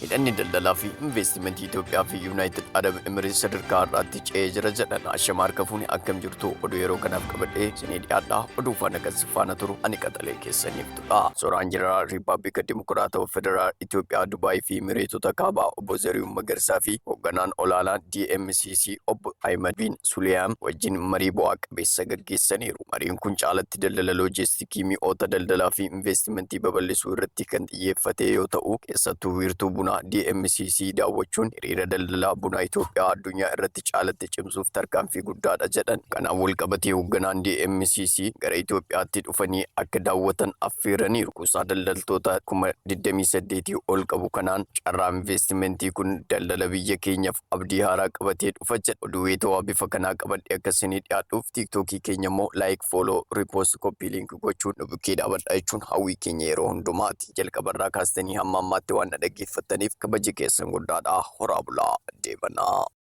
Hidhanni daldalaa fi investimentii Itoophiyaa fi Yuunaayitid Arab Emirates sadarkaa har'aatti ce'ee jira jedhan. Ashama, harka fuuni, akkam jirtu? Oduu yeroo kanaaf qabadhee isinii dhiyaadha. Oduu faana kan si faana turu ani qaxalee keessaniif tudha. Suuraan Jeneraal Riippaabilika Dimokiraatawaa Federaal Itoophiyaa, Dubaay fi Imireetota Kaabaa Obbo Zarihuun Magarsaa fi hoogganaan olaanaa DMCC Obbo Ahimad bin Suliyaam wajjin marii bu'aa qabeessa gaggeessaniiru. Mariin kun caalatti daldala loojiistikii, mi'oota daldalaa fi investimentii babal'isuu irratti kan xiyyeeffate yoo ta'u, keessattuu wiirtuu bunaa DMCC daawwachuun hiriira daldalaa bunaa Itoophiyaa addunyaa irratti caalatti cimsuuf tarkaanfii guddaadha jedhan. Kanaan walqabatee hoogganaan DMCC gara Itoophiyaatti dhufanii akka daawwatan affeeraniiru. Kuusaa daldaltoota 28,000 ol qabu kanaan carraa investimentii kun daldala biyya keenyaaf abdii haaraa qabatee dhufa jedha. Oduu weetawaa bifa kanaa qabadhee akka isinii dhiyaadhuuf TikTokii keenya immoo like, follow, repost, copy link gochuun nu bukkee dhaabadhaa jechuun hawwii keenya yeroo hundumaati. Jalqabarraa kaastanii hamma ammaatti waan na dhaggeeffattaniif kabaji keessan guddaadha. Horaa bulaa, deebanaa.